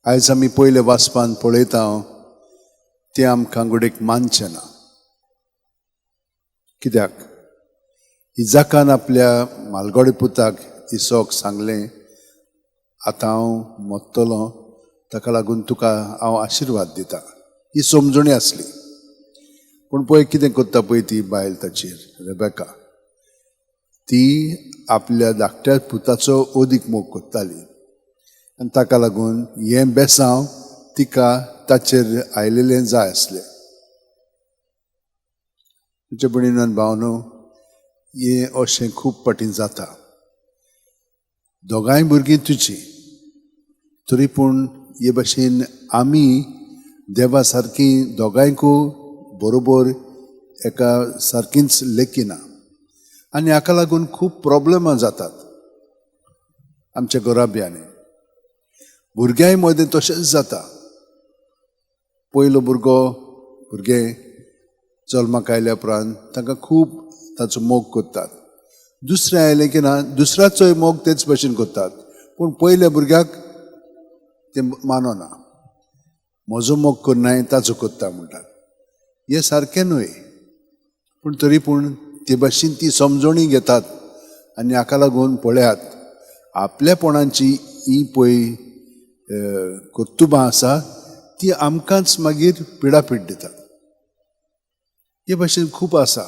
आयज आमी पयले वाचपान पळयता तें आमकां घडयेक मानचें ना. कित्याक इजाकान आपल्या मालगोडे पुताक इसोक सांगलें, आतां हांव मोत्तलो, ताका लागून तुका हांव आशिर्वाद दिता. ही समजणी आसली. पूण पळय कितें करता पळय ती बायल ताचेर, रेबेका, ती आपल्या धाकट्या पुताचो अदीक मोग करताली आनी ताका लागून हें बेसांव तिका ताचेर आयलेलें जाय आसलें. तुमच्या भयणीन भावनो, हें अशें खूब फाटीं जाता. दोगांय भुरगीं तुजी, तरी पूण हे भाशेन आमी देवा सारकी दोगांयकू बरोबर एका सारकींच लेखिना आनी हाका लागून खूब प्रोब्लेमां जातात आमच्या घराब्यांनी. भुरग्यांय मदें तशेंच जाता. पयलो भुरगो भुरगें जल्माक आयल्या उपरांत तांकां खूब ताचो मोग करतात. दुसरें आयलें की ना, दुसऱ्याचोय मोग तेच भशेन करतात, पूण पयल्या भुरग्याक तें मानना. म्हजो मोग करनाय, ताचो करता म्हणटात. हें सारकें न्हय, पूण तरी पूण ते भाशेन ती समजणी घेतात आनी हाका लागून पळयात आपल्यापणाची ही पळय कर्तुबां आसा ती आमकांच मागीर पिडापीड दितात. हे भाशेन खूब आसा.